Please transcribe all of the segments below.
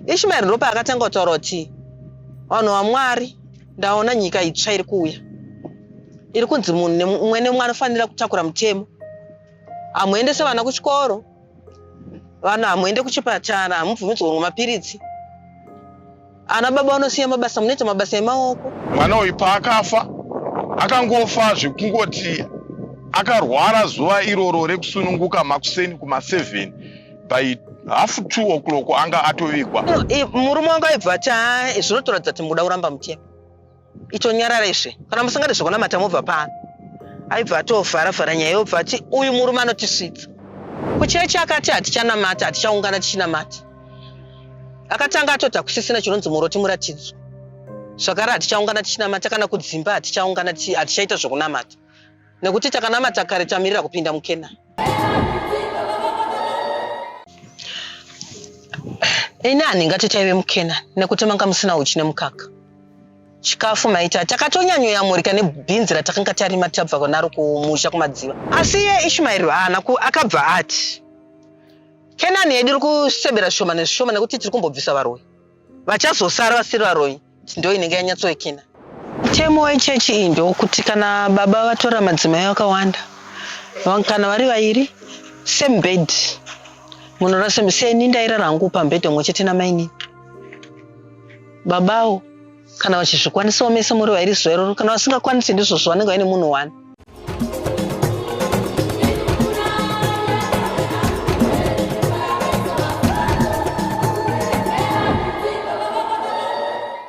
Ishmaeri ndopaakatanga kutaura kuti vanhu vaMwari ndaona nyika itsva iri kuuya iri kunzi munhu mumwe nemumwe anofanira kutakura mutemo. Hamuendese vana kuchikoro, vanhu hamuende kuchipatara, hamubvumidzwe kunwa mapiritsi. Ana baba vanosiya mabasa, munoita mabasa emaoko. Mwana uyu paakafa akangofa zvekungoti akarwara zuva iroro rekusununguka makuseni kuma7 by half 2 o'clock anga atovigwa. Murume wangu aibva ati zvinotoratidza kuti mukuda kuramba mutemo. Itonyarara izve kana musingade zvekunamata mobva pano. Aibva atovhara vhara nyaya yobva ati uyu murume anotisvitsa. Kuchechi akati hatichanamata hatichaungana tichinamata. Akatanga atoti hakusisina chinonzi muroti muratidzo. Zvakare hatichaungana tichinamata kana kudzimba hatichaungana hatichaita zvekunamata. Nekuti takanamata kare tamirira kupinda muKenani. Ini handingati taive muKenani nekuti manga musina uchi nemukaka. Chikafu maita takatonyanyoyamurika nebhinzi ratakanga tarima tabva naro kumusha kumadziva. Asi iye Ishmaeri haana akabva ati Kenani yedu iri kusebera zvishoma nezvishoma nekuti tiri kumbobvisa varoyi. Vachazosara vasiri varoyi ndo inenge yanyatsoekena. Mutemo wechechi iyi ndewokuti kana baba vatora madzimai vakawanda, kana vari vairi, same bed, munorara same seni ndairara hangu pamubhedha umwe chete namainini. Babawo kana vachizvikwanisawo mese muri vairi zuva iroro, kana vasingakwanisi ndizvozvo vanenge vaine munhu one.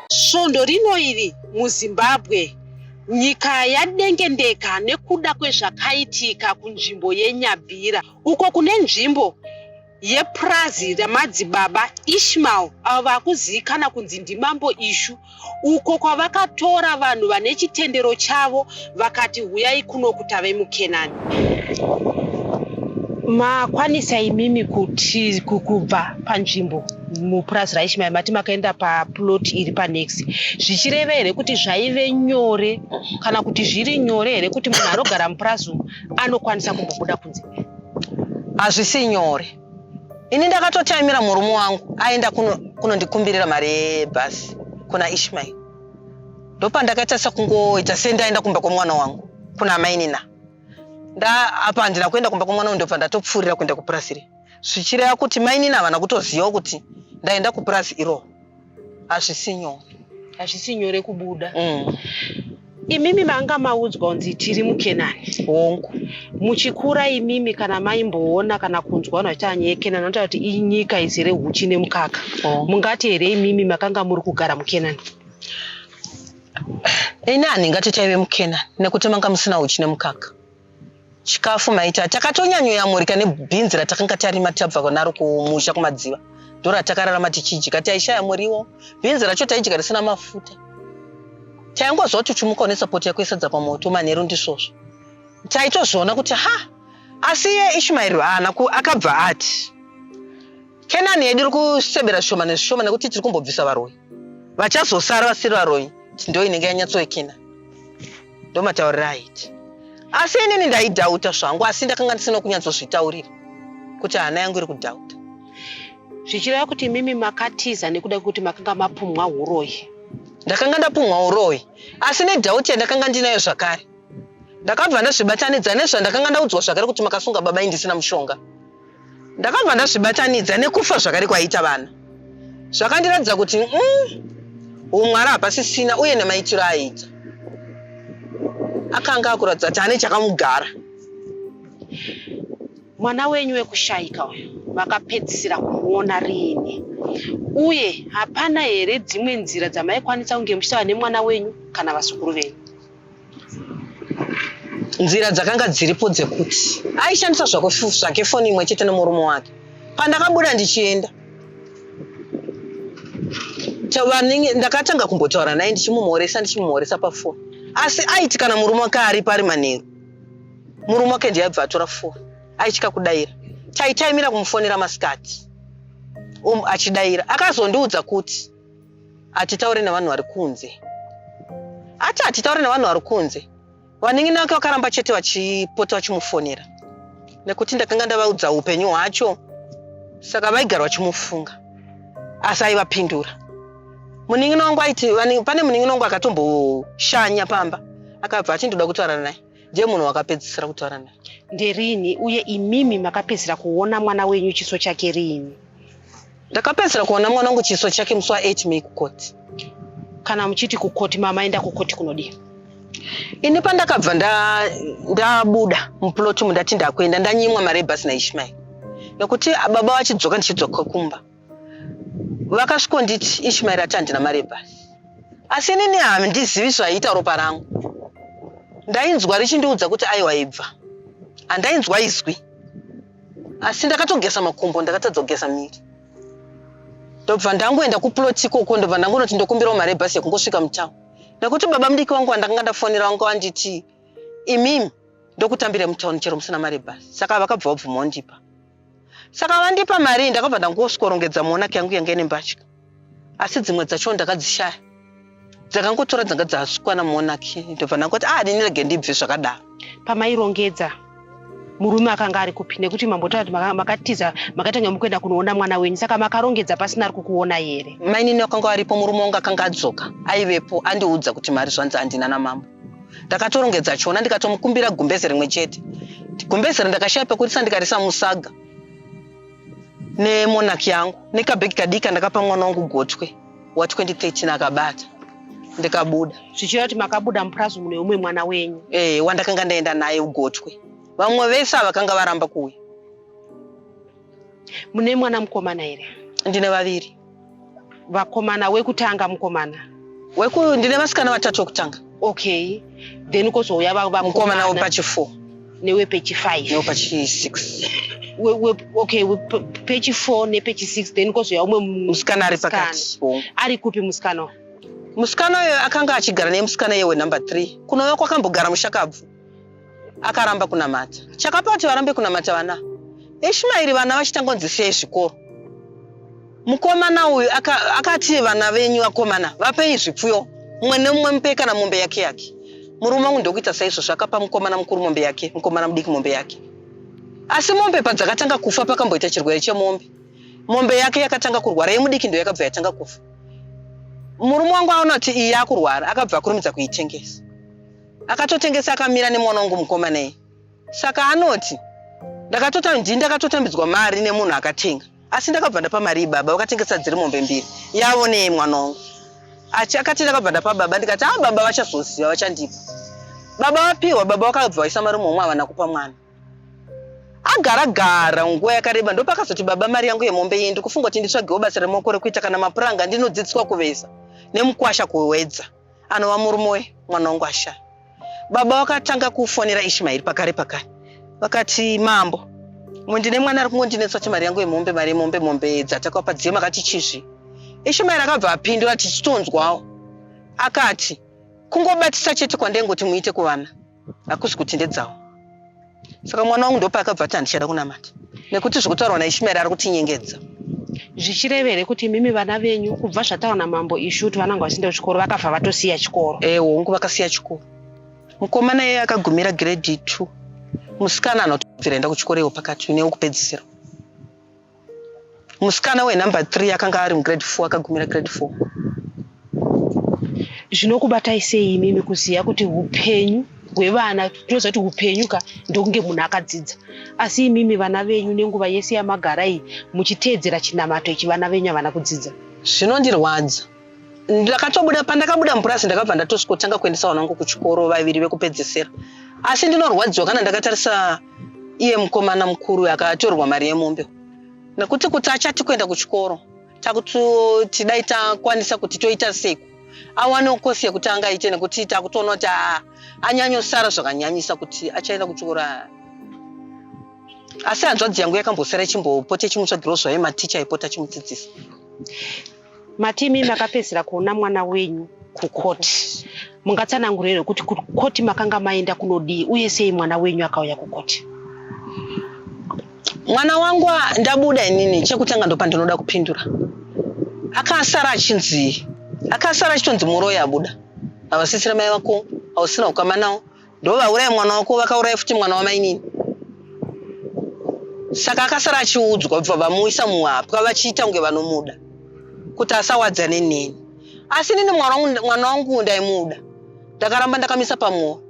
Svondo rino iri muZimbabwe, nyika yadengendeka nekuda kwezvakaitika kunzvimbo yeNyabira uko kune nzvimbo yepurazi raMadzibaba Ishmael avo vakuziikana kunzi ndiMambo Ishu uko kwavakatora vanhu vane chitendero chavo vakati huyai kuno kutave muKenani. Makwanisa imimi kuti kubva panzvimbo mupurazi raIshmael mati makaenda paplot iri panext zvichireva here kuti zvaive nyore kana kuti zviri nyore here kuti munhu anogara mupurazi umu anokwanisa kumbobuda kunze? Hazvisi nyore. Ini ndakatotaimira murume wangu aenda kunondikumbirira mari yebhasi kuna Ishmael. Ndopandakaita sekungoita sendaenda kumba kwemwana wangu kuna amainina. Nda apa handina kuenda kumba kwemwana wangu ndobva ndatopfuurira kuenda kupurazi iri. Zvichireva kuti mainini havana kutozivawo kuti ndaenda kupurazi iroro. Hazvisi nyore. Hazvisi nyore kubuda. Imimi manga maudzwa kunzi tiri muKenani. Hongu. Muchikura imimi kana maimboona kana kunzwa vanhu vachitaura nyaya yeKenani vanotaura kuti inyika izere huchi nemukaka. Hongu. Mungati here imimi makanga muri kugara muKenani? Ini handingati taive muKenani nekuti manga musina huchi nemukaka. Chikafu maita takatonyanyoyamurika nebhinzi ratakanga tarima tabva naro kumusha kumadziva ndoratakararama tichidya taishaya muriwo bhinzi racho taidya risina mafuta taingozwa kuti uchimuka une sapoti yako yesadza pamoto manheru ndisvozvo taitozviona kuti ha asi iye Ishmaeri haana akabva ati Kenani yedu iri kusebera zvishoma nezvishoma nekuti tiri kumbobvisa varoyi. Vachazosara vasiri varoyi ndo inenge yanyatsoekena. Ndomatauriro aiita. Asi inini ndaidhauta zvangu asi ndakanga ndisina kunyatsozvitaurira kuti hana yangu iri kudhauta. Zvichireva kuti imimi makatiza nekuda kwekuti makanga mapumhwa huroyi? Ndakanga ndapumhwa huroyi asi nedhauti yandakanga ndinayo zvakare. Ndakabva ndazvibatanidza nezvandakanga ndaudzwa zvakare kuti makasunga baba indisina mushonga. Ndakabva ndazvibatanidza nekufa zvakare kwaiita vana. Zvakandiratidza kuti mm, umwari hapasisina uye nemaitiro aiita. Akanga akuratidza kuti ane chakamugara. Mwana wenyu wekushaika uyu makapedzisira kumuona riini? Uye hapana here dzimwe nzira dzamaikwanisa kunge muchitaura nemwana wenyu kana vazukuru venyu? Nzira dzakanga dziripo dzekuti aishandisa zvake foni imwe chete nemurume wake. Pandakabuda ndichienda ndakatanga kumbotaura naye ndichimumhoresa ndichimumhoresa pafoni asi aiti kana murume wake aripo ari manheru murume wake ndiye aibva atora foni aitya kudaira taitaimira kumufonera masikati um, achidaira akazondiudza kuti hatitaure nevanhu vari kunze ati hatitaure nevanhu vari kunze vanin'ina vake vakaramba chete vachipota vachimufonera nekuti ndakanga ndavaudza upenyu hwacho saka vaigara vachimufunga. Asi aivapindura. Munin'ina wangu aiti pane munin'ina wangu akatomboshanya pamba akabva ati ndoda kutaura naye. Ndiye munhu wakapedzisira kutaura naye. Nderiini uye imimi makapedzisira kuona mwana wenyu chiso chake riini? Ndakapedzisira kuona mwana wangu chiso chake musi wa 8 May kukoti. Kana muchiti kukoti mamaenda kukoti kunodii? Ini pandakabva ndabuda nda muplot umu ndati ndakuenda ndanyimwa mari yebhasi naIshmael nekuti baba vachidzoka ndichidzoka kumba vakasvikonditi Ishmael ati handina mari yebhasi asi inini handizivi zvaiita ropa rangu ndainzwa richindiudza kuti aiwa ibva handainzwa izwi asi ndakatogeza makumbo ndakatadza kugeza miri ndobva ndangoenda kuplot ikoko ndobva ndangonoti ndokumbirawo mari yebhasi yekungosvika mutown nekuti baba mudiki wangu wandakanga ndafonera wanga wanditi imimi ndokutambira mutown chero musina mari yebhasi saka vakabva vabvuma wandipa saka vandipa mari iyi ndakabva ndangoswikorongedza monaki yangu yanga ine mbatya asi dzimwe dzacho ndakadzishaya dzakangotora dzanga dzasukwana monaki ndobva ndangoti ah dini rege ndibve zvakadaro pamairongedza murume akanga ari kupi nekuti mambotaura kuti makatiza makatanga mukuenda kunoona mwana wenyu saka makarongedza pasina ari kukuona here mainini wakanga aripo murume wangu akanga adzoka aivepo andiudza kuti mari zvanzi handina namambo ndakatorongedza chona ndikatomukumbira gumbeze rimwe chete gumbeze randakashaya pekurisa ndikarisa musaga nemonaki yangu nekabhegi kadiki ndakapa mwana wangu gotwe wa 2013 akabata ndikabuda zvichireva kuti makabuda mupurazi mune umwe mwana wenyu eh wandakanga ndaenda naye ugotwe vamwe vese avakanga varamba kuuya mune mwana mukomana here ndine vaviri vakomana wekutanga mukomana weku ndine vasikana vatatu wekutanga okay then kozouya mukomana wepachi 4 newepechi 5 newepachi 6 we, we, okay pechi 4 nepechi 6 then kozouya umwe musikana ari pakati ari kupi musikana musikana uyo akanga achigara nemusikana iye wenumber 3 kunova kwakambogara mushakabvu akaramba kunamata chakapa kuti varambe kunamata vana Ishmaeri vana vachitangonzi siyai zvikoro mukomana uyu akati aka vana venyu vakomana vapei zvipfuyo mumwe nemumwe mupei kana mombe yake yake murume wangu ndokuita saizvozvo akapa mukomana mukuru mombe yake mukomana mudiki mombe yake asi mombe padzakatanga kufa pakamboita chirwere chemombe mombe yake yakatanga kurwara yemudiki ndo yakabva yatanga kufa murume wangu aona kuti iyi yakurwara akabva akurumidza kuitengesa akatotengesa akamira nemwana wangu mukomana iye saka anoti ndakatota ndini ndakatotambidzwa mari nemunhu akatenga asi ndakabva ndapa mari ibaba vakatengesa dziri mombe mbiri yavo neyemwana wangu achi akati ndakabva ndapa baba ndikati a ah, baba vachazoziva vachandipa baba vapiwa baba vakabva vaisa mari momwe havana kupa mwana agara gara nguva yakareba ndopakazoti baba mari yangu yemombe iyi ndikufunga kuti nditsvagewo basa remaoko rekuita kana mapuranga ndinodzidziswa kuveza nemukwasha kuwedza anova murume we mwana wangu ashaya baba vakatanga kufonera Ishmaeri pakare pakare vakati mambo ndine mwana ari kungondinetsa kuti mari yangu yemombe mari yemombe mombe dzatakapa dziye makati chizvi Ishmaeri akabva apindura tichitonzwawo akati kungobatisa chete kwandaingoti muite kuvana hakusi kuti ndedzawo saka mwana wangu ndopaakabva ati handichada kunamata nekuti zvekutaurwa naishmaeri ari kutinyengedza zvichireva here kuti imimi vana venyu kubva zvataura namambo ishu kuti vananga vachienda kuchikoro vakabva vatosiya chikoro e hongu vakasiya chikoro mukomana iye akagumira grade 2 musikana anotobvira enda kuchikoro iwo pakati newekupedzisira Musikana wenumber 3 akanga ari mugrade 4 akagumira grade 4. Zvinokubatai sei imimi kuziva kuti upenyu hwevana tinoziva kuti upenyu ka ndokunge munhu akadzidza asi imimi vana venyu nenguva yese yamagara iyi muchiteedzera chinamato ichi vana venyu havana kudzidza zvinondirwadza ndakatobuda pandakabuda mupurasi ndakabva ndatosvikotanga kuendesa vana vangu kuchikoro vaviri vekupedzesera asi ndinorwadziwa kana ndakatarisa iye mukomana mukuru akatorwa mari yemombe nekuti kuti achati kuenda kuchikoro takuti dai takwanisa kuti toita seku awanewo kosi yekuti angaite nekuti takutoona kuti anyanyosara zvakanyanyisa kuti achaenda kuchikoro asi hanzvadzi yangu yakambosara ichimbopota ichimutsvagirawo zvayo maticha aipota achimudzidzisa Mati imi makapedzisira kuona mwana wenyu kukoti. Mungatsanangura here kuti kukoti makanga maenda kunodii uye sei mwana wenyu akauya kukoti? Mwana wangu ndabuda inini chekutanga ndopandinoda kupindura. Akasara achinzi akasara achitonzi muroyi abuda. Havasisira mai vako, hausina ukama nawo. Ndovauraya mwana wako vakauraya futi mwana wamainini. Saka akasara achiudzwa bva vamuisa muhapwa vachiita kunge vanomuda. kuti asawadzane neni. Asi inini mwana wangu ndaimuda, ndakaramba ndakamisa pamwoyo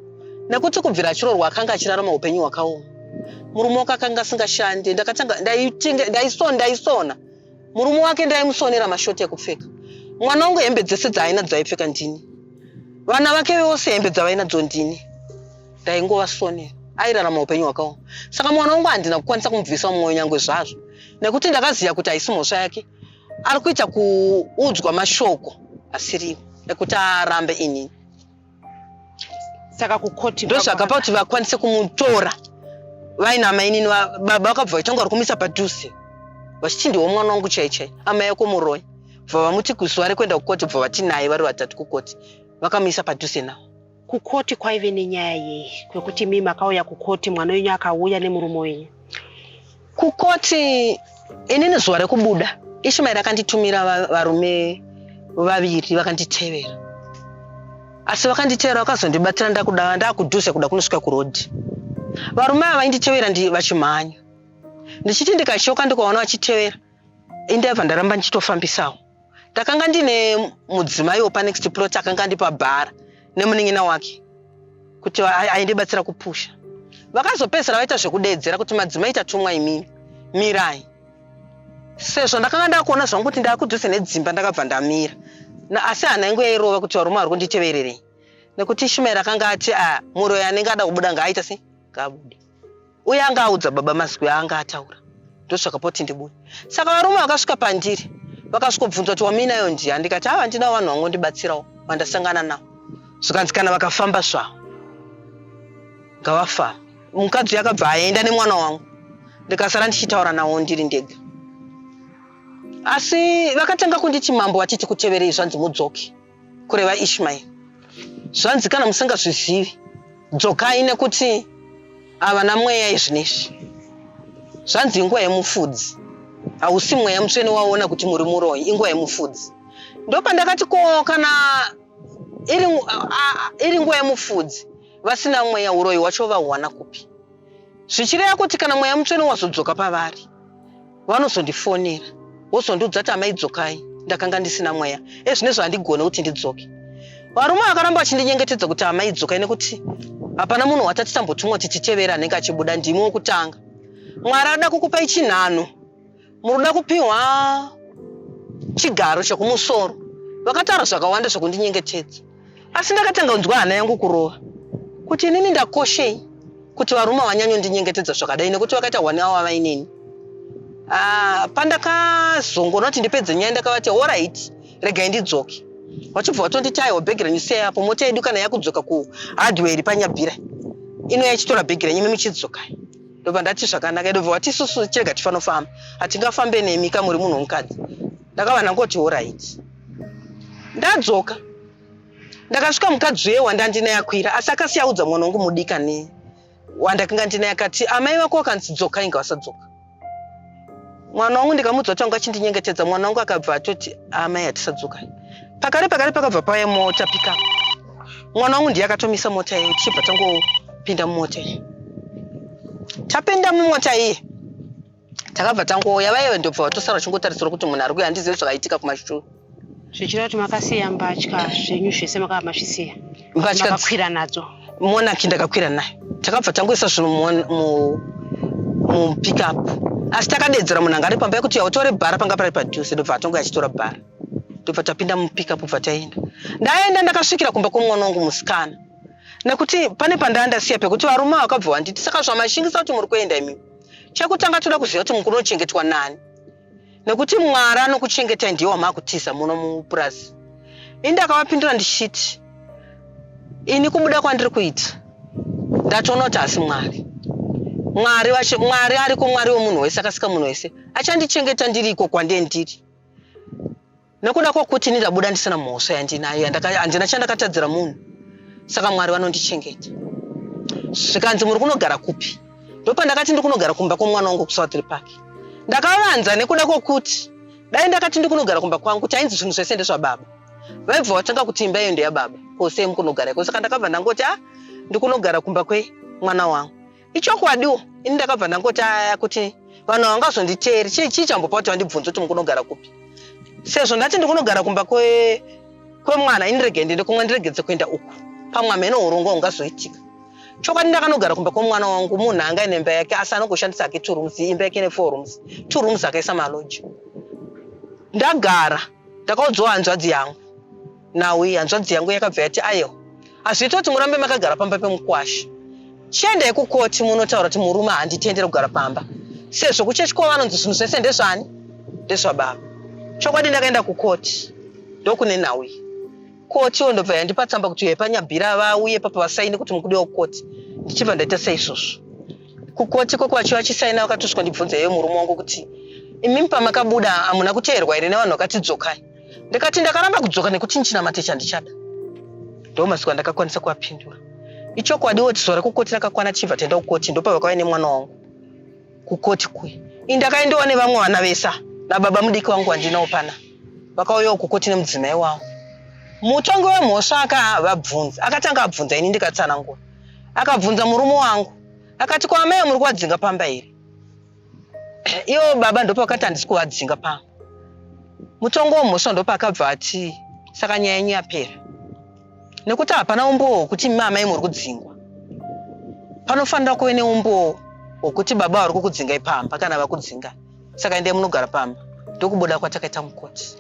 nekuti kubvira achirorwa akanga achirarama upenyu hwakaoma. Murume wake akanga asingashande, ndakatanga ndaisona ndaisona murume wake ndaimusonera mashoti ekupfeka. Mwana wangu hembe dzese dzaainadzo aipfeka ndini, vana vake vose hembe dzavainadzo ndini, ndaingovasonera. Airarama upenyu hwakaoma, saka mwana wangu handina kukwanisa kumubvisa mumwoyo nyangwe zvazvo, nekuti ndakaziva kuti haisi mhosva yake, ari kuita kuudzwa mashoko asiriwo ekuti arambe inini. Saka kukoti ndozvakapa kuti vakwanise kumutora vaina amainini. Baba vakabva vaitanga vari kumisa padhuze vachiti ndiwo mwana wangu chai chai, amai yako muroyi. Bva vamuti kuzuva rekuenda kukoti, bva vati naye vari vatatu kukoti, vakamuisa padhuze navo. Kukoti kwaive nenyaya yei kwekuti mii makauya kukoti, mwana wenyu akauya nemurume wenyu? Kukoti inini zuva rekubuda Ishumaeri akanditumira varume vaviri vakanditevera, asi vakanditevera vakazondibatira ndakuda ndakudhuze kuda kunosvika kurodhi. Varume ava vainditevera vachimhanya, ndichiti ndikachoka ndikaona vachitevera indaibva ndaramba ndichitofambisawo. Ndakanga ndine mudzimai wepanext plot akanga andipa bhara nemunin'ina wake kuti aindibatsira kupusha. Vakazopedzisira vaita zvekudeedzera kuti madzimai tatumwa imimi mirai. Sezvo ndakanga ndakuona zvangu kuti ndakudhuze nedzimba, ndakabva ndamira, asi hana yangu yairova kuti varume vari kunditevererei, nekuti Ishumaeri akanga ati a muroyi anenge ada kubuda ngaaita sei, ngaabude. Uye anga audza baba mazwi aanga ataura, ndosvaka poti ndibude. Saka varume vakasvika pandiri vakasvikobvunza kuti wamuinayo ndiani, ndikati ava ndinawo vanhu vangondibatsirawo vandasangana navo. Zvikanzi kana vakafamba zvavo ngavafambe. Mukadzi uyu akabva aenda nemwana wangu, ndikasara ndichitaura nawo ndiri ndega. Asi vakatanga kunditi mambo vatiti kuteverei, zvanzi mudzoke, kureva Ishmael. Zvanzi kana musingazvizivi dzokai nekuti havana mweya izvinezvi. Zvanzi inguva yemufudzi, hausi mweya mutsvene waona kuti muri muroyi, inguva yemufudzi. Ndopandakati ko kana iri nguva yemufudzi vasina mweya, uroyi hwacho vahuwana kupi? Zvichireva kuti kana mweya mutsvene wazodzoka pavari vanozondifonera wozondiudza kuti amai dzokai, ndakanga ndisina mweya, ezvinezvi handigone kuti ndidzoke. Varume vakaramba vachindinyengetedza kuti amai dzokai nekuti hapana munhu watati tambotumwa kuti titevere anenge achibuda, ndimi wokutanga. Mwari ada kukupai chinhano, munoda kupiwa chigaro chekumusoro. Vakataura zvakawanda zvekundinyengetedza, asi ndakatanga kunzwa hana yangu kurova kuti inini ndakoshei kuti varume vanyanyondinyengetedza zvakadai, nekuti vakaita one hour vaineni. Pandakazongoona kuti ndipedze nyaya, ndakavati alright, regai ndidzoke. Vachibva vatonditi aiwa, bhegi renyu siyai apo, mota yedu kana yakudzoka kuhardware iri paNyabhira ino yachitora bhegi renyu, imi muchidzokai. Ndobva ndati zvakanaka. Ndobva vati isusu chirega tifanofamba, hatingafambe nemi kamuri munhu womukadzi. Ndakava ndangoti alright. Ndadzoka ndakasvika mukadzi uye wandandinaye akwira, asi akasiya audza mwana wangu mudikani wandakanga ndinaye, akati amai vako vakanzi dzoka inga vasadzoka. Mwana wangu ndikamuudza kuti anga achindinyengetedza, mwana wangu akabva atoti amai hatisadzoka. Pakare pakare pakabva pauya mota pickup, mwana wangu ndiye akatomisa mota iyo, tichibva tangopinda mumota iyi. Tapinda mumota iye takabva tangouya, vaive ndobva vatosara vachingotarisira kuti munhu ari kuuya, handizivi zvakaitika kumashure. Zvichireva kuti makasiya mbatya zvenyu zvese makava mazvisiya? Mbatya makakwira nadzo? Monaki ndakakwira nayo, takabva tangoisa zvinhu mupickup, asi takadedzera munhu anga ari pamba yekuti yautore bhara panga pari padhuze, ndobva atonge achitora bhara, ndobva tapinda mupickup bva taenda. Ndaenda ndakasvikira kumba kwemwana wangu musikana, nekuti pane pandaa ndasiya pekuti varume vakabva vanditi saka zvamashingisa kuti muri kuenda imimi, chekutanga toda kuziva kuti mukunochengetwa nani, nekuti Mwari anokuchengetai ndiye wamakutiza muno mupurazi. Ini ndakavapindura ndichiti ini kubuda kwandiri kuita ndatoona kuti asi Mwari, Mwari vacho, Mwari ariko, Mwari wemunhu wese akasika munhu wese achandichengeta ndiri iko kwandee ndiri, nekuda kwokuti ini ndabuda ndisina mhosva yandinayo, handina chandakatadzira munhu, saka Mwari vanondichengeta. Zvikanzi muri kunogara kupi? Ndopandakati ndiri kunogara kumba kwomwana wangu kuSouth Park. Ndakavanza nekuda kwokuti dai ndakati ndiri kunogara kumba kwangu tainzi zvinhu zvese ndezvababa, vaibva vatanga kuti imba iyo ndeyababa, ko sei mukunogara iko? Saka ndakabva ndangoti a ndikunogara kumba kwemwana wangu. Ichokwadiwo ini ndakabva ndangoti aya kuti vanhu havangazonditeeri, chii chambopa kuti vandibvunze kuti mukunogara kupi? Sezvo ndati ndikunogara kumba kwemwana ini rege ndiende kumwe ndiregedze kuenda uku pamwe hameno urongwa hungazoitika. Chokwadi ndakanogara kumba kwemwana wangu munhu anga ine imba yake asi anongoshandisa hake two rooms imba yake ine four rooms two rooms akaisa maloji. Ndagara ndakaudzwa hanzvadzi yangu nhau iyi hanzvadzi yangu yakabva yati aiwa hazviiti kuti murambe makagara pamba pemukwasha chiendai kukoti munotaura kuti murume handitendere kugara pamba sezvo kuchechi kwavo vanonzi zvinhu zvese ndezvani ndezvababa chokwadi ndakaenda kukoti ndokune nhau iyi kotiwo ndobva yandipa tsamba kuti uyai panyabhira vauye papa vasaine kuti mukudiwa kukoti ndichibva ndaita saizvozvo kukoti koko vachiva vachisaina vakatosvika ndibvunza iye murume wangu kuti imimi pamakabuda hamuna kuteerwa here nevanhu vakati dzokai ndikati ndakaramba kudzoka nekuti ndichinamate chandichada ndo masiku andakakwanisa kuapindura ichokwadi woti zuva rekukoti rakakwana tichibva taenda kukoti ndopavakauya nemwana wangu kukoti kuye ini ndakaendiwa nevamwe vana vesa nababa mudiki wangu wandinawo pana vakauyawo kukoti nemudzimai wavo mutongi wemhosva akavabvunza akatanga abvunza ini ndikatsanangura akabvunza murume wangu akati kwaamai muri kuvadzinga pamba here ivo baba ndopakati handisi kuvadzinga pamba mutongo wemhosva ndopakabva ati saka nyaya yenyu yapera nekuti hapana umbowo hwekuti imi amai muri kudzingwa panofanira kuve neumbowo hwekuti baba vari kukudzingai pamba kana vakudzinga saka endai munogara pamba ndokubuda kwatakaita mukoti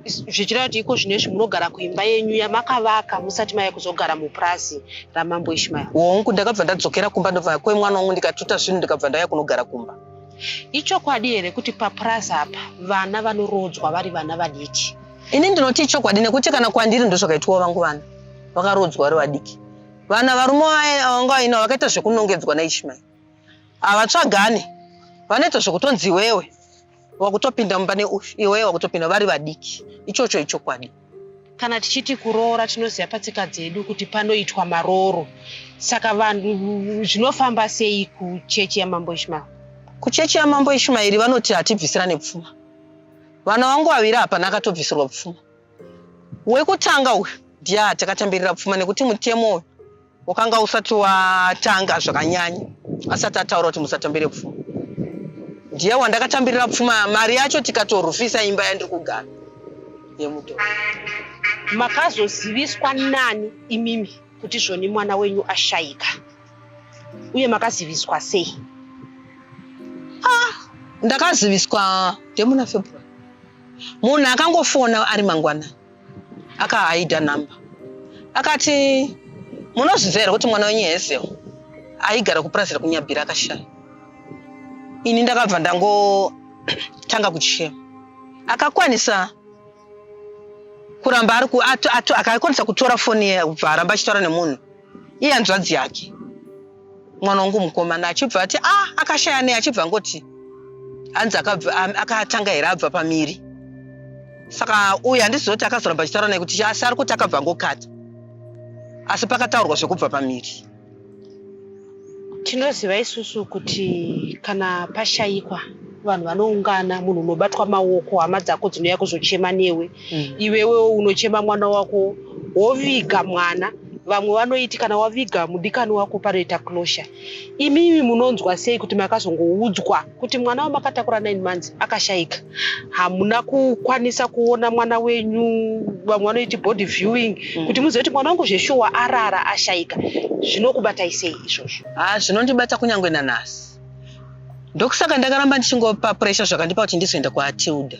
zvichireva kuti iko zvino izvi munogara kuimba yenyu yamakavaka musati maiya kuzogara mupurazi ramambo Ishmael. Hongu, ndakabva ndadzokera kumba ndobva kwemwana wangu ndikatuta zvinhu ndikabva ndauya kunogara kumba. Ichokwadi here kuti papurazi apa vana vanoroodzwa vari vana vadiki? Ini ndinoti ichokwadi nekuti kana kwandiri ndozvakaitwawo vangu vana vakaroodzwa vari vadiki. Vana varume vanga vainawo vakaita zvekunongedzwa naIshmael. Havatsvagane, vanoita zvekutonzi iwewe wakutopinda mumba neuyu iwewe wakutopinda vari vadiki. Ichocho ichokwadi. Kana tichiti kuroora tinoziva patsika dzedu kuti panoitwa marooro. Saka vanhu zvinofamba sei kuchechi yaMambo Ishmael? Kuchechi yaMambo Ishmaeri vanoti hatibvisirane pfuma. Vana vangu vaviri hapana akatobvisirwa pfuma. Wekutanga uyu ndiye atakatambirira pfuma nekuti mutemo uyu wakanga usati watanga zvakanyanya asati ataura kuti musatambire pfuma. Ndiye wandakatambirira pfuma mari yacho tikatorufisa imba yandiri kugara yemudhorobha. Makazoziviswa nani imimi kuti zvoni mwana wenyu ashaika? Uye makaziviswa sei? Ah, ndakaziviswa ndemuna February. Munhu akangofona ari mangwana akahaida number akati munozviziva here kuti mwana wenyu Hazel aigara kupurazi rekuNyabhira akashaya. Ini ndakabva ndangotanga kuchema. Akakwanisa kuramba ari akakwanisa kutora foni kubva aramba achitaura nemunhu iye hanzvadzi yake mwana wangu mukomana achibva ati ah akashaya nei achibva angoti hanzi akatanga here abva pamiri saka uyu handizivi kuti akazoramba achitaura naye kuti asi ari kuti akabva angokata asi pakataurwa zvekubva pamiri Tinoziva isusu kuti kana pashayikwa vanhu vanoungana, munhu unobatwa maoko, hama dzako dzinouya kuzochema newe. Iwewe unochema mwana wako, woviga mwana. Vamwe vanoiti kana waviga mudikani wako panoita closure. Imimi munonzwa sei kuti makazongoudzwa kuti mwana wamakatakura 9 months akashaika? Hamuna kukwanisa kuona mwana wenyu, vamwe vanoiti body viewing, kuti muzive kuti mwana wangu zveshuwa arara ashaika. Zvinokubatai sei izvozvo? Ah, zvinondibata kunyange nanhasi. Ndokusaka ndakaramba ndichingopa pressure zvakandipa kuti ndizoenda kwaTilda.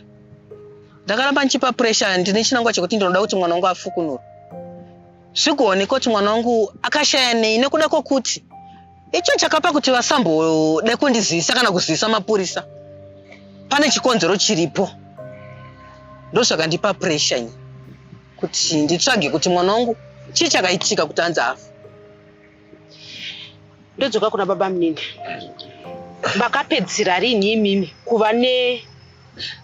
Ndakaramba ndichipa pressure ndine chinangwa chekuti ndinoda kuti mwana wangu afukunurwe. Zvigoonekwa kuti mwana wangu akashaya nei nekuda kwokuti icho chakapa kuti vasambode kundizivisa kana kuzivisa mapurisa pane chikonzero chiripo. Ndozvakandipa pressure ini kuti nditsvage kuti mwana wangu chii chakaitika kuti anzi afa. Ndodzoka kuna baba munini. Makapedzisira rini imimi kuva ne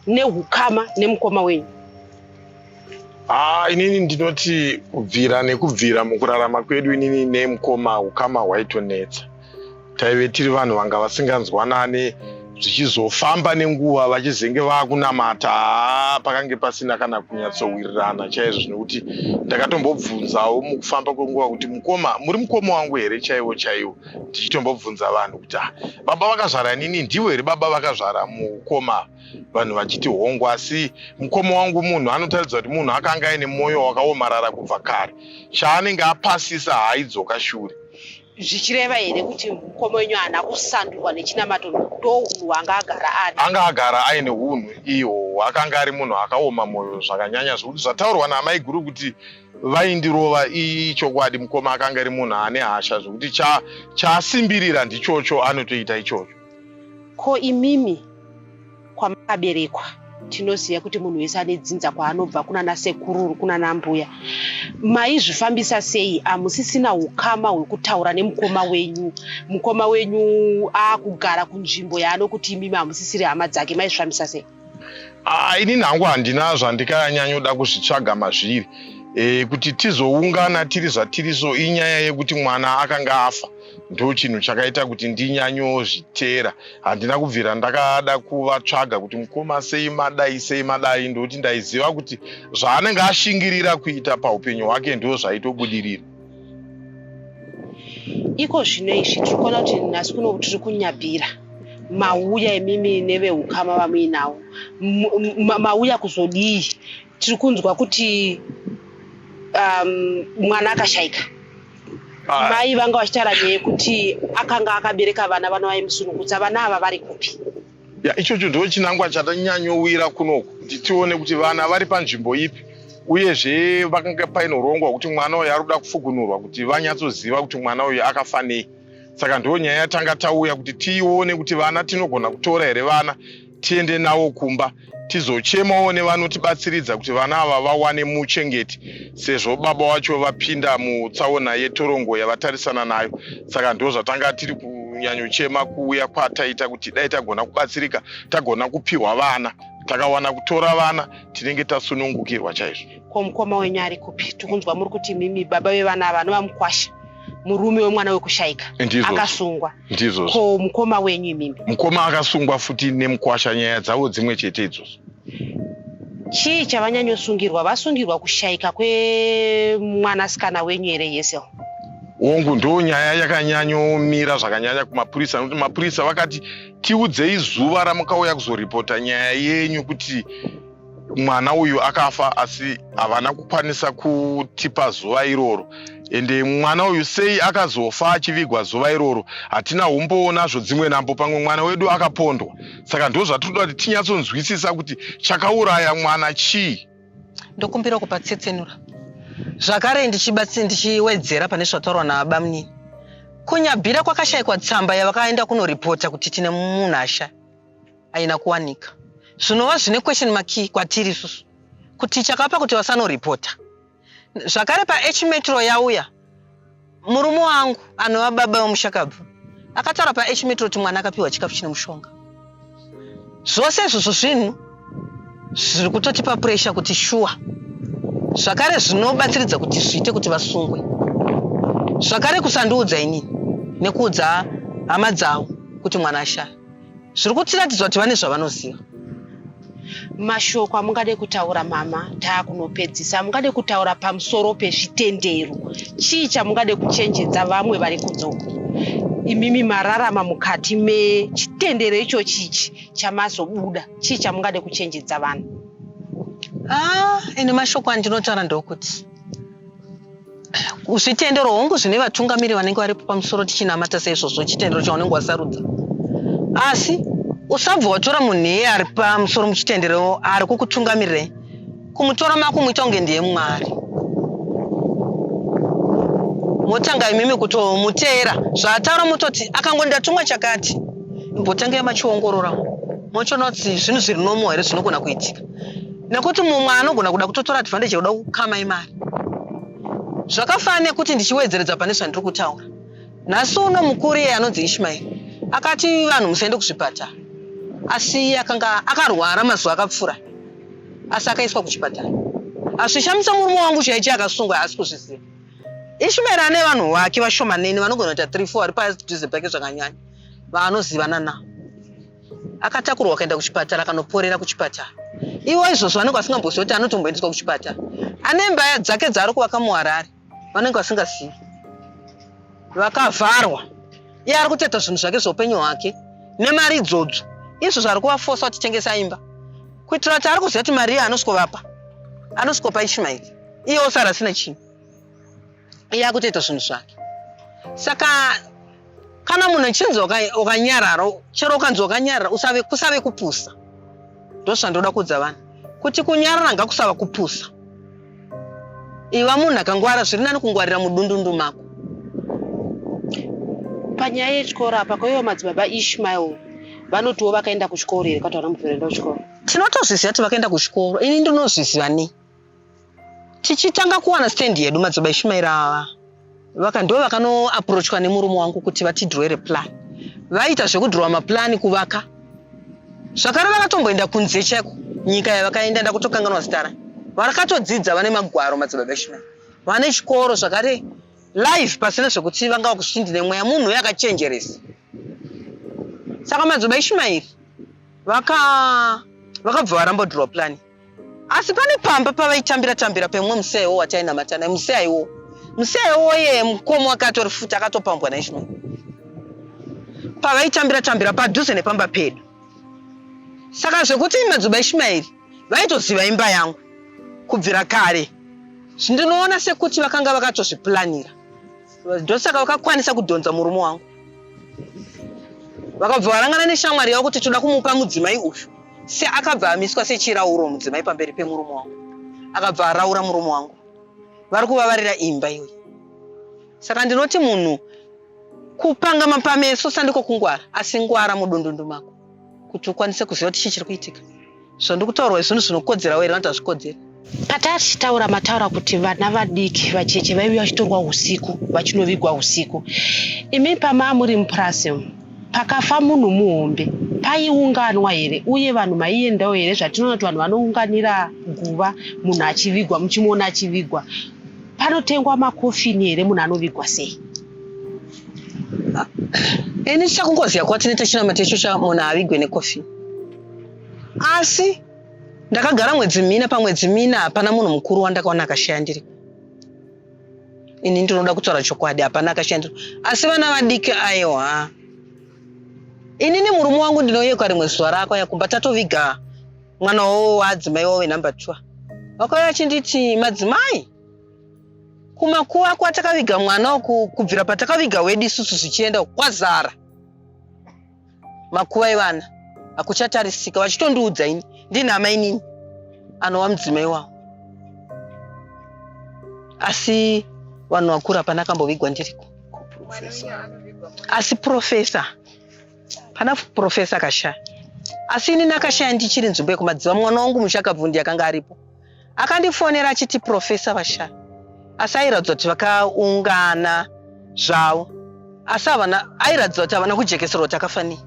nehukama nemukoma wenyu? Ah, inini ndinoti kubvira nekubvira mukurarama kwedu inini nemukoma hukama hwaitonetsa. Taive tiri vanhu vanga vasinganzwanani. Zvichizofamba nenguva vachizenge vakunamata, haa pakange pasina kana kunyatsowirirana chaizvo, nekuti ndakatombobvunzawo mukufamba kwenguva kuti mukoma, muri mukoma wangu here chaiwo chaiwo, ndichitombobvunza vanhu kuti ah, baba vakazvara nini ndivo here baba vakazvara mukoma? Vanhu vachiti hongu, asi mukoma wangu munhu anotaridza kuti munhu akanga aine mwoyo wakaomarara kubva kare, chaanenge apasisa haaidzoka shure. Zvichireva here kuti mukoma wenyu haana kusandurwa nechinamato, ndohunhu hwaanga agara ari? Anga agara aine hunhu ihwohwo, akanga ari munhu akaoma mwoyo zvakanyanya, zvekuti zvataurwa naamaiguru kuti vaindirova ichokwadi. Mukoma akanga ari munhu ane hasha zvekuti chaasimbirira ndichocho anotoita ichocho. Ko imimi kwamakaberekwa, tinoziva kuti munhu wese ane dzinza kwaanobva, kunana sekururu, kunana mbuya, maizvifambisa sei? Hamusisina ukama hwekutaura nemukoma wenyu, mukoma wenyu akugara kunzvimbo yaanokuti imimi hamusisiri hama dzake, maizvifambisa sei? Ah, inini hangu handina zvandikanyanyoda kuzvitsvaga mazviri. Kuti tizoungana tiri zvatiri so inyaya yekuti mwana akanga afa, ndo chinhu chakaita kuti ndinyanyozviteera. Handina kubvira ndakada kuvatsvaga kuti mukoma sei madai, sei madai, ndokuti ndaiziva kuti zvaanenge ashingirira kuita paupenyu hwake ndo zvaitobudirira. Iko zvino izvi tiri kuona kuti nhasi kuno tiri kunyabhira, mauya imimi neveukama vamuinawo, mauya kuzodii? Tiri kunzwa kuti mwana akashaika. Mai vanga vachitaura nyaya yekuti akanga akabereka vana, vana vaimusunungutsa, vana ava vari kupi? Ya, ichocho ndo chinangwa chatanyanyowira kunoku, kuti tione kuti vana vari panzvimbo ipi, uyezve vakanga paine urongwa hwekuti mwana uyu ari kuda kufukunurwa kuti vanyatsoziva kuti mwana uyu akafa nei. Saka ndo nyaya yatanga tauya kuti tione kuti vana tinogona kutora here vana tiende navo kumba, tizochemawo nevanotibatsiridza kuti vana ava vawane muchengeti, sezvo baba wacho vapinda mutsaona yetorongo yavatarisana nayo. Saka ndo zvatanga tiri kunyanyochema kuuya kwataita, kuti dai tagona kubatsirika, tagona kupiwa vana, takawana kutora vana tinenge tasunungukirwa chaizvo. Ko mukoma wenyu ari kupi? Tikunzwa muri kuti mimi baba vevana ava anova mukwasha, murume wemwana wekushaika akasungwa. Ndizvozvo. Ko mukoma wenyu imimi? Mukoma akasungwa futi nemukwasha, nyaya dzavo dzimwe chete idzodzo. Chii chavanyanyosungirwa? Vasungirwa kushaika kwemwanasikana wenyu here, Yesel? Hongu, ndo nyaya yakanyanyomira zvakanyanya kumapurisa, nekuti mapurisa vakati tiudzei zuva ramukauya kuzoripota nyaya yenyu kuti mwana uyu akafa, asi havana kukwanisa kutipa zuva iroro. Ende mwana uyu sei akazofa achivigwa zuva iroro hatina umbowo nazvo. Dzimwe nambo pamwe mwana wedu akapondwa, saka ndo zvatinoda kuti tinyatsonzwisisa kuti chakauraya mwana chii. Ndokumbira kupatsetsenura zvakare ndichiwedzera pane zvataurwa nabamunini. Kunyabhira kwakashayikwa tsamba yavakaenda kunoripota kuti tine munhu asha aina kuwanika, zvinova zvine question mark kwatiri isusu kuti chakapa kuti vasanoripota. Zvakare paH Metro yauya murume wangu anova baba vemushakabvu akataura paH Metro kuti mwana akapiwa chikafu chine mushonga. Zvose izvozvo zvinhu zviri kutotipa puresha kuti shuwa, zvakare zvinobatsiridza kuti zviite kuti vasungwe. Zvakare kusandiudza inini nekuudza hama dzavo kuti mwana ashaya, zviri kutiratidza kuti vane zvavanoziva. Mashoko amungade kutaura mama, taakunopedzisa, mungade kutaura pamusoro pezvitendero, chii chamungade kuchenjedza vamwe vari kunze uko? Imimi mararama mukati mechitendero ichochi ichi chamazobuda, chii chamungade kuchenjedza vanhu? Ah, ine mashoko andinotaura ndokuti zvitendero hongu zvine vatungamiri vanenge varipo pamusoro tichinamata saizvozvo chitendero chaunenge wasarudza, asi usabva watora munhu iye ari pamusoro muchitendero ari kukutungamirirai, kumutora makumuita kunge ndiye Mwari, motanga imimi kutomuteera zvaataura, mototi akangondatumwa chakati, imbotangai machiongorora mochiona kuti zvinhu zviri normal here zvinogona kuitika, nekuti mumwe anogona kuda kutotora advantage yekuda kukama imari. Zvakafanana nekuti ndichiwedzeredza pane zvandiri kutaura nhasi uno, mukuru iye anonzi Ishmaeri akati vanhu musaende kuzvipatara, asi iye akanga akarwara mazuva akapfuura, asi akaiswa kuchipatara. Hazvishamisa murume wangu chaiche akasungwa haasi kuzviziva. Ishmaeri ane vanhu vake vashomanene vanogona kuita 3 4 vari padhuze pake zvakanyanya vaanozivana navo. Akatakurwa akaenda kuchipatara akanoporera kuchipatara. Ivo izvozvo vanenge vasingambozivi kuti anotomboendeswa kuchipatara. Ane imba dzake dzaari kuvaka muHarare vanenge vasingazivi. Vakavharwa. Iye ari kutoita zvinhu zvake zveupenyu hwake nemari idzodzo. Izvozvo ari kuvafosa kuti tengesa imba kuitira kuti ari kuziva kuti mari iyo anosvikovapa anosvikopa Ishmaeri iye osara asina chinhu. Iye akutoita zvinhu zvake. Saka kana munhu achinzi wakanyarara chero ukanzi wakanyarara usave kusave kupusa ndozvandoda kuudza vanhu kuti kunyarara ngakusava kupusa iva munhu akangwara zviri nani kungwarira mudundundu mako Panyaya yechikoro apa koivo madzibaba Ishmael vanotiwo vakaenda kuchikoro here kwati vana mubviro enda kuchikoro? Tinotozviziva kuti vakaenda kuchikoro ini ndinozviziva nei Tichitanga kuwana stand yedu madzibaba Ishumairi ava vaka ndo vakanoaprochwa nemurume wangu kuti vatidrowere plan. Vaita zvekudrowa maplan kuvaka. Zvakare vakatomboenda kunze chaiko nyika yavakaenda ndakutokanganwa zita rayo. Vakatodzidza vane magwaro madzibaba Ishumairi. Vane chikoro zvakare live pasina zvekuti vanga vakuti ndine mweya munhu uyo akachenjeresa. Saka madzibaba Ishumairi vaka vakabva varamba kudrowa plan. Asi pane pamba pavaitambira tambira pemumwe museya iwowo watainamata naye museya iwowo museya iwowo iyeye mukoma wake atori futi akatopambwa naIshmael pavaitambira tambira padhuze nepamba pedu saka zvekuti madzibaba Ishmaeri vaitoziva imba yangu kubvira kare ndinoona sekuti vakanga vakatozviplanira ndosaka vakakwanisa kudhonza murume wangu vakabva varangana neshamwari yavo kuti toda kumupa mudzimai uyu se akabva amiswa sechirauro mudzimai pamberi pemurume wangu akabva araura murume wangu vari kuvavarira imba iyoyi saka ndinoti munhu kupanga mapameso sandiko kungwara asi ngwara mudundundu mako kuti ukwanise kuziva kuti chii chiri kuitika Zvandikutaurwa izvi zvinhu zvinokodzerawo here kana kuti hazvikodzeri? Patachitaura mataura kuti vana vadiki vacheche vaiuya vachitorwa usiku vachinovigwa usiku. Imi pamaa muri mupurasi umu pakafa munhu muhombe paiunganwa here uye vanhu maiendawo here zvatinoona kuti vanhu vanounganira guva munhu achivigwa muchimuona achivigwa panotengwa makofini here munhu anovigwa sei? Ini chakungoziva kwatinoita chinamato icho cha munhu avigwe nekofini. Asi ndakagara mwedzi mina, pamwedzi mina hapana munhu mukuru wandakaona akashaya ndiriko. Ini ndinoda kutaura chokwadi, hapana akashaya ndiriko. Asi vana vadiki aiwa. Inini murume wangu ndinoyeuka rimwe zuva raakauya kumba tatoviga mwana wavo waadzimai wavo venumber 2. Vakauya vachinditi madzimai kumakuva kwatakaviga mwana uku kubvira patakaviga wedu isusu zvichienda kwazara. Makuva evana hakuchatarisika vachitondiudza ini ndini amainini anova mudzimai wavo asi vanhu vakura hapana akambovigwa ndiriko asi profesa pana profesa akashaya asi inini akashaya ndichiri nzvimbo yekumadziva mwana wangu mushakabvundi akanga aripo Akandifonera achiti Professor vashaya asi airatidza kuti vakaungana zvavo asi havana airatidza kuti havana kujekeserwa kuti akafa nei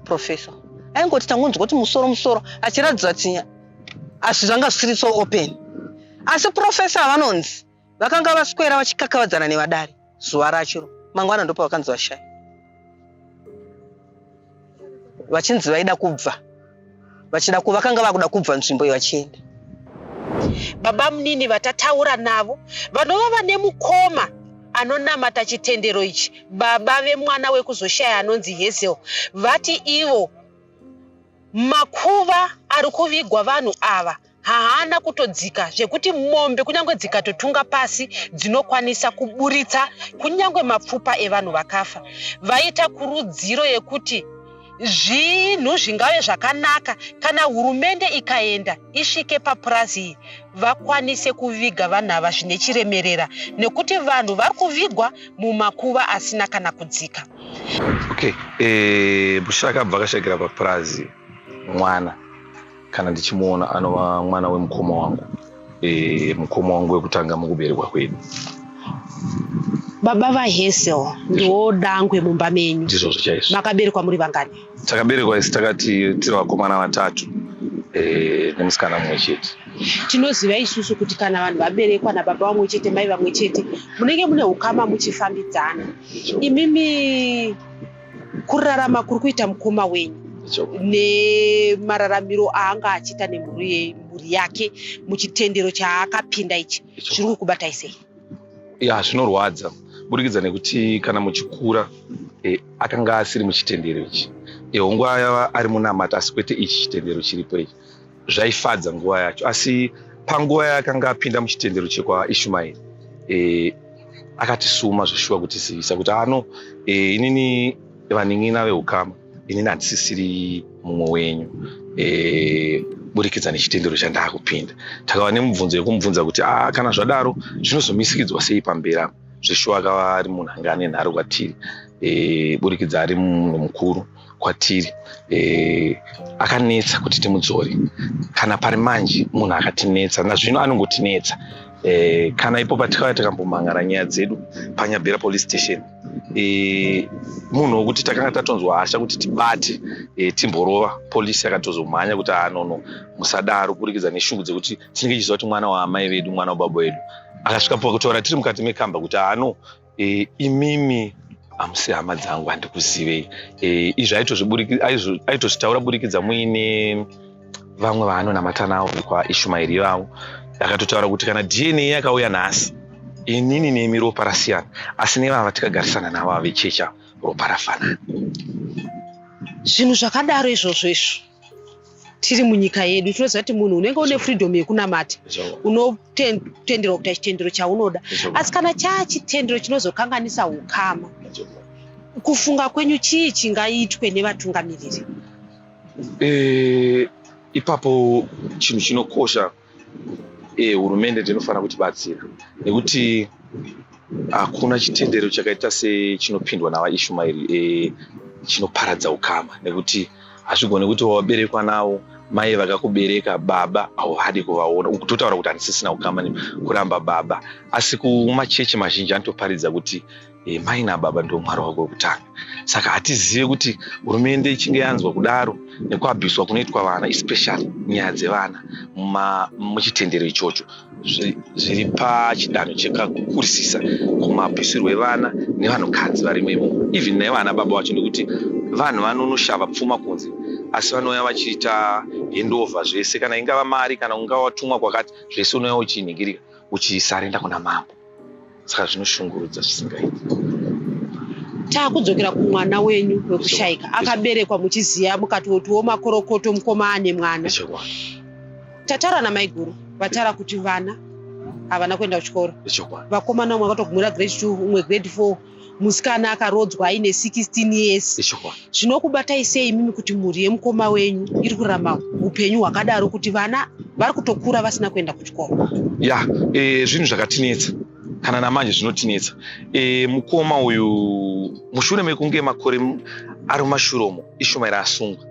Professor aingoti tangonzwa kuti musoro musoro achiratidza kuti asi zvanga zvisiri so open asi Professor vanonzi vakanga vaswera vachikakavadzana nevadare zuva racho mangwana ndopavakanzi vashaya vachinzi vaida kubva vachida vakanga vakuda kubva nzvimbo iyo vachienda. Babamunini vatataura navo vanova vane mukoma anonamata chitendero ichi, baba vemwana wekuzoshaya anonzi Hazel, vati ivo makuva ari kuvigwa vanhu ava haana kutodzika zvekuti mombe kunyange dzikatotunga pasi dzinokwanisa kuburitsa kunyange mapfupa evanhu vakafa. Vaita kurudziro yekuti zvinhu zvingave zvakanaka kana hurumende ikaenda isvike papurazi iyi vakwanise kuviga vanhu ava zvine chiremerera nekuti vanhu vari kuvigwa mumakuva asina kana kudzika. Okay, Mushakabva akashaikira papurazi mwana kana ndichimuona anova mwana wemukoma wangu e, mukoma wangu wekutanga mukuberekwa kwedu. Baba vaHazel ndiwo dangwe mumba menyu. Ndizvozvo chaizvo. Makaberekwa muri vangani? Takaberekwa isu takati tiri vakomana vatatu e, nemusikana mumwe chete. Tinoziva isusu kuti kana vanhu vaberekwa nababa vamwe chete mai vamwe chete munenge mune ukama muchifambidzana. Imimi kurarama kuri kuita mukoma wenyu. Nemararamiro aanga achiita nemhuri yake muchitendero chaakapinda ichi, zviri kukubatai sei? Ya, zvinorwadza burikidza nekuti kana muchikura akanga asiri muchitendero ichi. Hongu aiva ari munamata, asi kwete ichi chitendero chiripo ichi. Zvaifadza nguva yacho, asi panguva yaakanga apinda muchitendero chekwaIshumaeri, akatisuma zveshuwa kutizivisa kuti ano inini, vanin'ina veukama, inini handisisiri mumwe wenyu burikidza nechitendero chandakupinda. Takava nemubvunzo yekumubvunza kuti a kana zvadaro zvinozomisikidzwa sei pamberi apa. Zveshuwa akava ari munhu anga ane nharo kwatiri, burikidza ari munhu mukuru kwatiri. Akanetsa kuti timudzore. Kana pari manje munhu akatinetsa, nazvino anongotinetsa. Kana ipo patikauya takambomhangara nyaya dzedu paNyabhera police station, munhu wekuti takanga tatonzwa hasha kuti tibate, timborova, polisi yakatozomhanya kuti anono musadaro, kurikidza neshungu dzekuti tinenge tichiziva kuti mwana waamai vedu, mwana wababa vedu. Akasvika pakutaura tiri mukati mekamba kuti ano imimi hamusi hama dzangu, handikuzivei. Izvi aitozvitaura burikidza muine vamwe vaanonamata navo kwaIshumaeri ivavo. Akatotaura kuti kana DNA yakauya nhasi, inini nemi ropa rasiyana, asi nevava tikagarisana navo avechecha ropa rafanana. Zvinhu zvakadaro izvozvo izvo, tiri munyika yedu, tinoziva kuti munhu unenge une freedom yekunamata, unotenderwa kuita chitendero chaunoda, asi kana chaa chitendero chinozokanganisa ukama, kufunga kwenyu chii chingaitwe nevatungamiriri? Ipapo chinhu chinokosha, hurumende ndinofanira kutibatsira, nekuti hakuna chitendero chakaita sechinopindwa navaIshumaeri chinoparadza ukama, nekuti hazvigoni kuti waberekwa navo, mai vakakubereka, baba hauvadi kuvaona, kutotaura kuti handisisina ukama, kuramba baba. Asi kumachechi mazhinji anotoparidza kuti mai nababa ndo Mwari wako wekutanga. Saka hatizive kuti hurumende ichinge yanzwa kudaro nekuabhiswa kunoitwa vana, especially nyaya dzevana muchitendero ichocho, zviri pachidanho chekakukurisisa kumabvisirwo evana nevanhukadzi varimo imomo, even nevana baba vacho, nekuti vanhu vanonoshava pfuma kunze, asi vanouya vachiita handover zvese, kana ingava mari, kana ungava watumwa kwakati, zvese unouya uchinhingirika uchisarenda kuna mambo. Saka zvinoshungurudza zvisingaiti. Taakudzokera kumwana wenyu wekushayika. Akaberekwa muchiziva, mukatotiwo makorokoto, mukoma ane mwana. Tataura namaiguru, vataura kuti vana havana kuenda kuchikoro. Vakomana, umwe akatogumira grade 2, umwe grade 4, musikana akarodzwa aine 16 years. Zvinokubatai sei imimi kuti mhuri yemukoma wenyu iri kurarama upenyu hwakadaro, kuti vana vari kutokura vasina kuenda kuchikoro? Ya, zvinhu zvakatinetsa, kana namanje zvinotinetsa. Mukoma uyu, mushure mekunge makore ari mumashure umo Ishumaeri asungwa,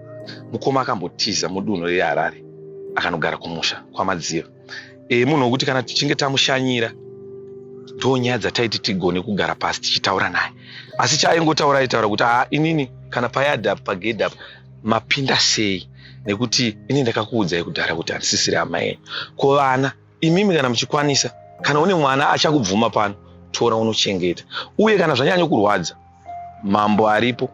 mukoma akambotiza mudunhu reHarare akanogara kumusha kwaMadziva. Munhu wekuti kana tichinge tamushanyira, ndo nyaya dzataiti tigone kugara pasi tichitaura naye, asi chaaingotaura, aitaura kuti haa, inini kana payadhi apa, pagedhi apa mapinda sei? Nekuti ini ndakakuudzai kudhara kuti handisisiri hama yenyu. Ko vana imimi kana muchikwanisa, kana une mwana achakubvuma pano, tora unochengeta. Uye kana zvanyanya kurwadza, mambo aripo,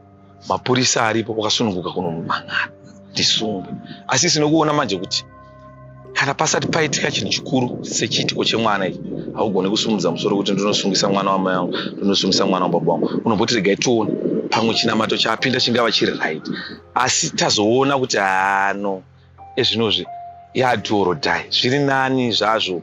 mapurisa aripo, wakasununguka kunomumhan'ara ndisungwe. Asi sinokuona manje kuti kana pasati paitika chinhu chikuru sechiitiko chemwana ichi, haugoni kusumudza musoro kuti ndinosungisa mwana wamai vangu, ndinosungisa mwana wababa vangu. Unomboti regai tione, pamwe chinamato chaapinda chingava chiri right. Asi tazoona kuti hano ezvinozvi yadhuorodhai, zviri nani zvazvo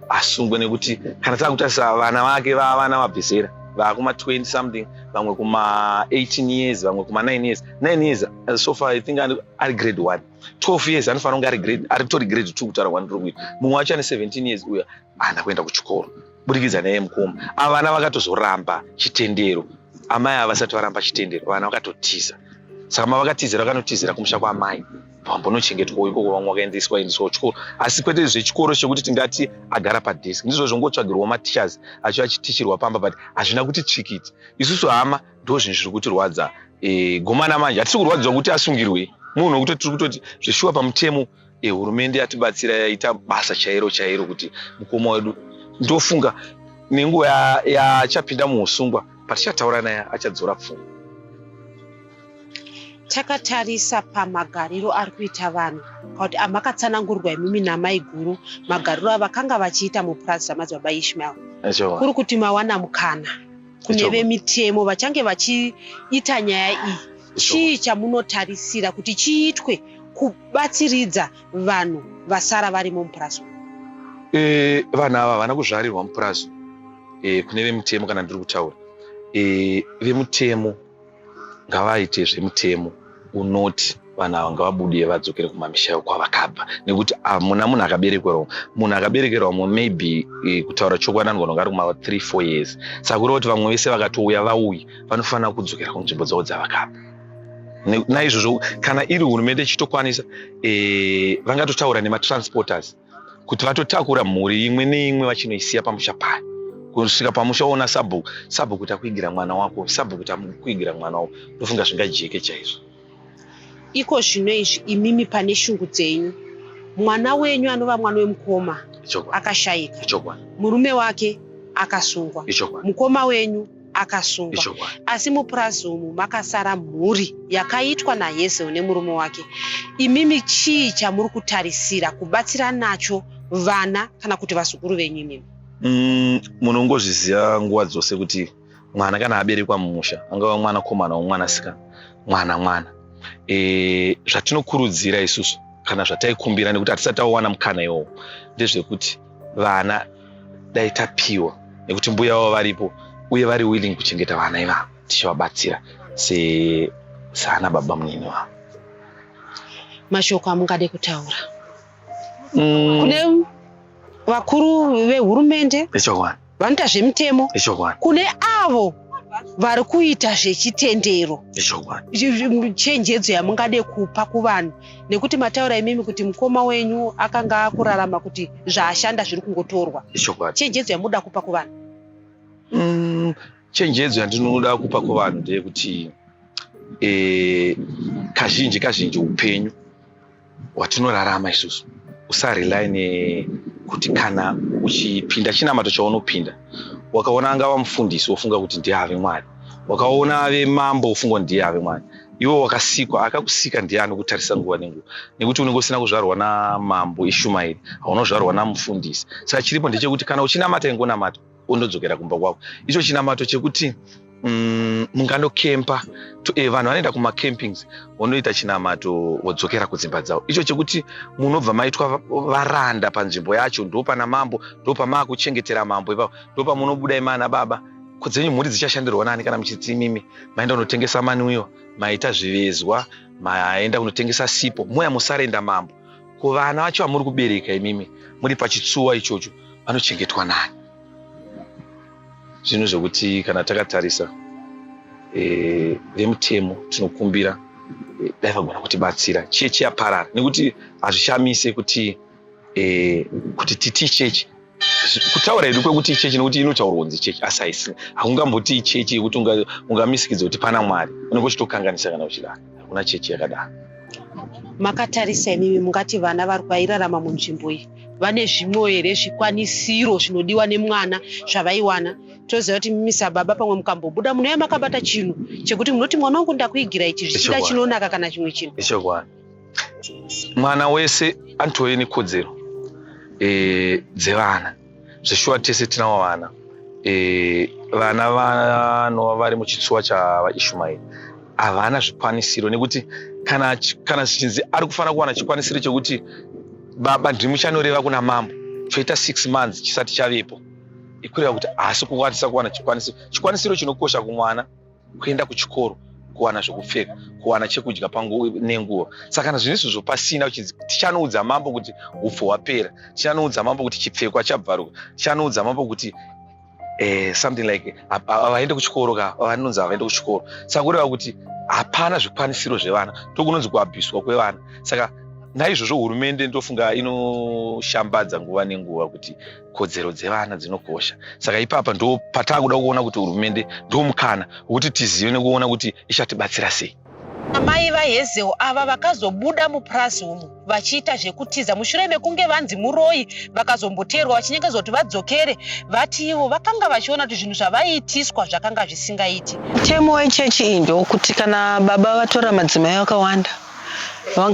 asungwe, nekuti kana takutarisa vana vake, vavana vabvezera vaakuma 20 something, vamwe kuma 18 years, vamwe kuma 9 years. 9 years, so far I think ari grade 1. 12 years anofanira kunge ari grade, ari tori grade 2 kutaura kwandiri kuita. Mumwe wacho ane 17 years, uyo haana kuenda kuchikoro burikidza naye mukoma. Ava vana vakatozoramba chitendero amai ava vasati varamba chitendero, vana vakatotiza. Saka mavakatizira, vakanotizira kumusha kwaamai, vambonochengetwawo ikoko. Vamwe vakaendeswa endeswa kuchikoro, asi kwete zvechikoro chekuti tingati agara padesk. Ndizvo zvongotsvagirwawo mateachers acho achitichirwa pamba, but hazvina kuti tsvikiti. Isusu hama, ndo zvinhu zviri kutirwadza. Gomana manje hatisi kurwadziwa kuti asungirwe munhu wekuti tiri kutoti zveshuwa pamutemo, hurumende yatibatsira, yaita basa chairo chairo kuti mukoma wedu, ndofunga nenguva yaachapinda muusungwa, patichataura naye achadzora pfungwa. Takatarisa pamagariro ari kuita vanhu kana kuti amakatsanangurwa imimi namaiguru magariro avakanga vachiita mupurazi ramadzibaba Ishmael, kuri kuti mawana mukana kune vemitemo vachange vachiita nyaya iyi, chii chamunotarisira kuti chiitwe kubatsiridza vanhu vasara varimo mupurazi? Vanhu ava havana kuzvarirwa mupurazi. Kune vemutemo, kana ndiri kutaura, vemutemo ngavaite zvemutemo unoti vanhu ava ngavabude vadzokere kumamisha yavo kwavakabva, nekuti hamuna munhu akaberekerwamo. Munhu akaberekerwamo, maybe kutaura chokwadi, anogona kunge ari kuma 3 4 years. Saka kureva kuti vamwe vese vakatouya vauyi vanofanira kudzokera kunzvimbo dzavo dzavakabva. Naizvozvo kana iri hurumende ichitokwanisa, vangatotaura nematransporters kuti vatotakura mhuri imwe neimwe vachinoisiya pamusha payo. Kusvika pamusha woona sabhuku, sabhuku takuigira mwana wako, sabhuku takuigira mwana wako, ndofunga zvingajeke chaizvo. Iko zvino izvi imimi pane shungu dzenyu, mwana wenyu anova mwana wemukoma akashayika, murume wake akasungwa, mukoma wenyu akasungwa, asi mupurazi umu makasara mhuri yakaitwa naHazel nemurume wake. Imimi chii chamuri kutarisira kubatsira nacho vana kana kuti vazukuru venyu imimi? Munongozviziva nguva dzose kuti mwana kana aberekwa mumusha, angava mwanakomana womwanasikana, mwana mwana. Zvatinokurudzira isusu kana zvataikumbira, nekuti hatisati tawana mukana iwowo, ndezvekuti vana dai tapiwa, nekuti mbuya vavo varipo uye vari willing kuchengeta vana ivavo, tichivabatsira saana baba munini vavo. Mashoko amungade kutaura kune vakuru vehurumende vanoita zvemitemo, kune avo vari kuita zvechitendero, chenjedzo yamungade kupa kuvanhu, nekuti mataura imimi kuti mukoma wenyu akanga akurarama kuti zvaashanda zviri kungotorwa, chenjedzo yamunoda kupa kuvanhu? Chenjedzo yandinoda kupa kuvanhu ndeyekuti kazhinji kazhinji upenyu hwatinorarama isusu, usarely nekuti kana uchipinda chinamato chaunopinda, wakaona angava mufundisi wofunga kuti ndiye ave Mwari, wakaona ave mambo wofunga kuti ndiye ave Mwari. Iwe wakasikwa, akakusika ndiye anokutarisa nguva nenguva, nekuti unenge usina kuzvarwa namambo Ishumaeri, hauna kuzvarwa namufundisi. Saka chiripo ndechekuti kana uchinamata, ingonamata undodzokera kumba kwako. Icho chinamato chekuti munganokempa, vanhu vanoenda kumacampings vonoita chinamato vodzokera kudzimba dzavo. Icho chekuti munobva maitwa varanda panzvimbo yacho, ndo pana mambo, ndo pamaakuchengetera mambo ipapo, ndo pamunobuda imana baba kudzenyu. Mhuri dzichashandirwa nani kana muchiti imimi maenda kunotengesa manwiwa, maita zvivezwa, maenda kunotengesa sipo, moya musarenda mambo? Kuvana vacho vamuri kubereka imimi muri pachitsuwa ichocho, vanochengetwa nani? Zvinhu zvekuti kana takatarisa, vemutemo tinokumbira dai vagona kutibatsira chechi yaparara, nekuti hazvishamise kuti titi chechi. Kutaura hedu kwekuti chechi, nekuti inotaurwa kunzi chechi, asi haisi. Haungamboti ichechi yekuti ungamisikidza kuti pana Mwari, unenge uchitokanganisa kana uchidaro. Hakuna chechi yakadaro. Makatarisa imimi, mungati vana vari vairarama munzvimbo iyi vane zvimwe here zvikwanisiro zvinodiwa nemwana zvavaiwana? Toziva kuti mimi sababa pamwe mukambobuda munouya makabata chinhu chekuti munoti, "Mwana wangu, ndakuigira ichi," zvichida chinonaka kana chimwe chinhu. Ichokwadi, mwana wese anotove nekodzero dzevana. Zveshuwa tese tinavo vana. Vana vanova vari muchitsuwa chavaIshumaeri havana zvikwanisiro, nekuti kana zvichinzi ari kufanira kuwana chikwanisiro chekuti baba ndimi chanoreva kuna mambo, choita 6 months chisati chavepo, ikureva kuti haasi kukwanisa kuwana chikwanisiro. Chikwanisiro chinokosha kumwana kuenda kuchikoro, kuwana zvekupfeka, kuwana chekudya nenguva. Saka kana zvinhu izvozvo pasina, uchinzi tichanoudza mambo kuti upfu hwapera, tichanoudza mambo kuti chipfekwa chabvaruka, tichanoudza mambo kuti something like havaende kuchikoro ka, vanonzi havaende kuchikoro, saka kureva kuti hapana zvikwanisiro zvevana, ndokunonzi kuabhuswa kwevana. Saka naizvozvo hurumende ndofunga inoshambadza nguva nenguva kuti kodzero dzevana dzinokosha. Saka ipapa ndo pataakuda kuona kuti hurumende ndo mukana wekuti tizive nekuona kuti ichatibatsira sei. Amai vaHezel ava vakazobuda mupurazi umu vachiita zvekutiza mushure mekunge vanzi muroyi vakazomboteerwa vachinyengedzwa kuti vadzokere vati ivo vakanga vachiona kuti zvinhu zvavaiitiswa zvakanga zvisingaiti. Mutemo wechechi iyi ndewokuti kana baba vatora madzimai vakawanda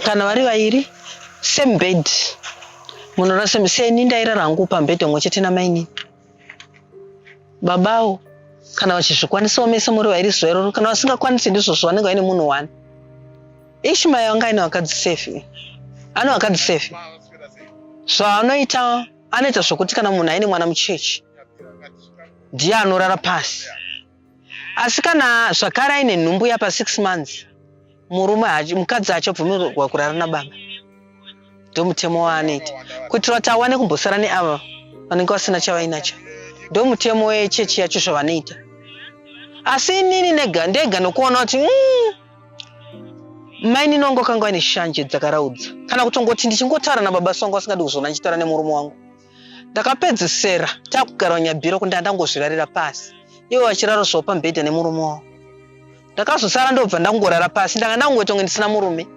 kana vari vairi same bed munorara same seni ndairara hangu pambedha umwe chete namainini babawo kana vachizvikwanisawo mese muri vairi zuva iroro kana vasingakwanisi ndizvozvo vanenge vaine munhu one Ishmael anga aine vakadzi sefi ane vakadzi sefi zvaanoita anoita zvokuti kana munhu aine mwana muchechi ndiye anorara pasi asi kana zvakare aine nhumbu yapa six months murume mukadzi achabvumirwa kurara nababa ndomutemo waanoita kuitira kuti awane kumbosara neava vanenge vasina chavainacho ndomutemo wechechi yacho zvavanoita asi inini nega ndega nokuona kuti mm, mainini wangu akanga vaine shanje dzakaraudza kana kutongoti ndichingotaura nababa vangu vasingadi kuzviona ndichitaura nemurume wangu ndakapedzesera takugara nyabhiro kuti ndandangozvirarira pasi ivo vachirara zvavo pamubhedha nemurume wavo ndakazosara ndobva ndangorara pasi ndanga ndangoita kunge ndisina murume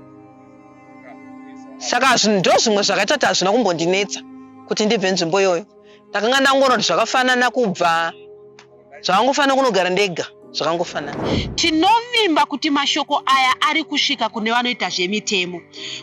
saka ndo zvimwe zvakaita kuti hazvina kumbondinetsa kuti ndibve nzvimbo iyoyo ndakanga ndangoona kuti zvakafanana kubva zvakangofanana kunogara ndega zvakangofanana Tinovimba kuti mashoko aya ari kusvika kune vanoita zvemitemo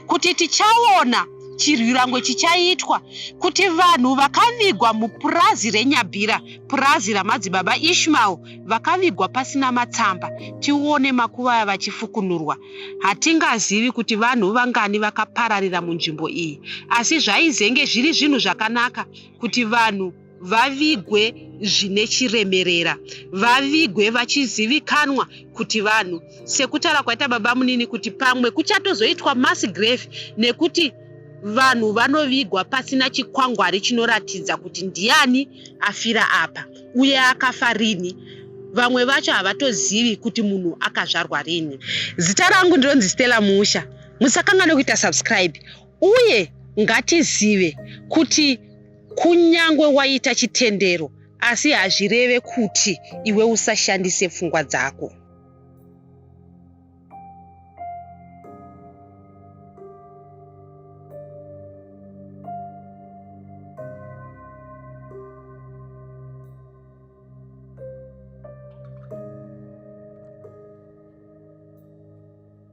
kuti tichaona chirwirangwe chichaitwa kuti vanhu vakavigwa mupurazi reNyabhira, purazi ramadzibaba Ishmael vakavigwa pasina matsamba, tione makuva aya vachifukunurwa. Hatingazivi kuti vanhu vangani vakapararira munzvimbo iyi, asi zvaizenge zviri zvinhu zvakanaka kuti vanhu vavigwe zvine chiremerera, vavigwe vachizivikanwa kuti vanhu, sekutaura kwaita babamunini kuti pamwe kuchatozoitwa mass grave nekuti vanhu vanovigwa pasina chikwangwari chinoratidza kuti ndiani afira apa uye akafa rini. Vamwe vacho havatozivi kuti munhu akazvarwa rini. Zita rangu ndinonzi Stella Musha. Musakanganwe kuita subscribe uye ngatizive kuti Kunyangwe waita chitendero asi hazvireve kuti iwe usashandise pfungwa dzako.